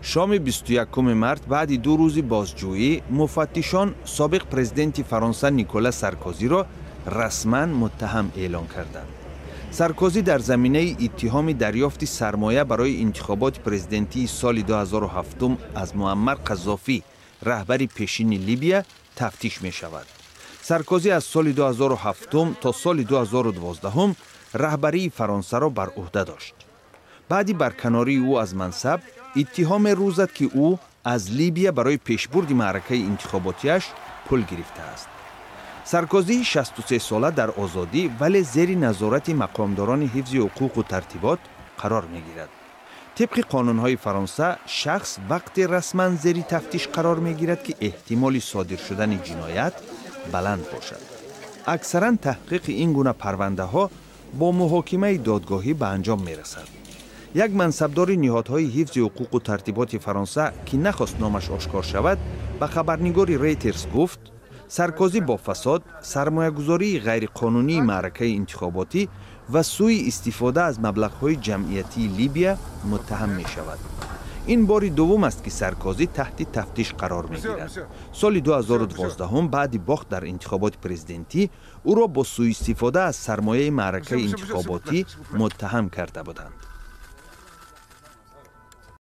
Шоми 21 март, баъди 2 рӯзи бозҷӯӣ, муфаттишон собиқ президенти Фаронса Никола Саркозиро расман муттаҳам эълон карданд. Саркозӣ дар заминаи иттиҳоми дарёфти сармоя барои интихоботи президентии соли 2007 аз Муаммар Қаззофӣ, раҳбари пешини Либия, тафтиш мешавад. Саркозӣ аз соли 2007 то соли 2012 раҳбарии Фаронсаро бар ӯҳда дошт. Баъди барканории ӯ аз мансаб, иттиҳоме рӯ зад, ки ӯ аз Либия барои пешбурди маъракаи интихоботиаш пул гирифтааст. Саркозии 63сола дар озодӣ, вале зери назорати мақомдорони ҳифзи ҳуқуқу тартибот қарор мегирад. Тибқи қонунҳои Фаронса, шахс вақте расман зери тафтиш қарор мегирад, ки эҳтимоли содир шудани ҷиноят баланд бошад. Аксаран таҳқиқи ин гуна парвандаҳо бо муҳокимаи додгоҳӣ ба анҷом мерасад. Як мансабдори ниҳодҳои ҳифзи ҳуқуқу тартиботи Фаронса, ки нахост номаш ошкор шавад, ба хабарнигори Рейтерс гуфт, Саркозӣ бо фасод, сармоягузории ғайриқонунии маъракаи интихоботӣ ва сӯи истифода аз маблағҳои ҷамъиятии Либия муттаҳам мешавад. Ин бори дуввум аст, ки Саркозӣ таҳти тафтиш қарор мегирад. Соли 2012, баъди бохт дар интихоботи президентӣ, ӯро бо сӯистифода аз сармояи маъракаи интихоботӣ муттаҳам карда буданд.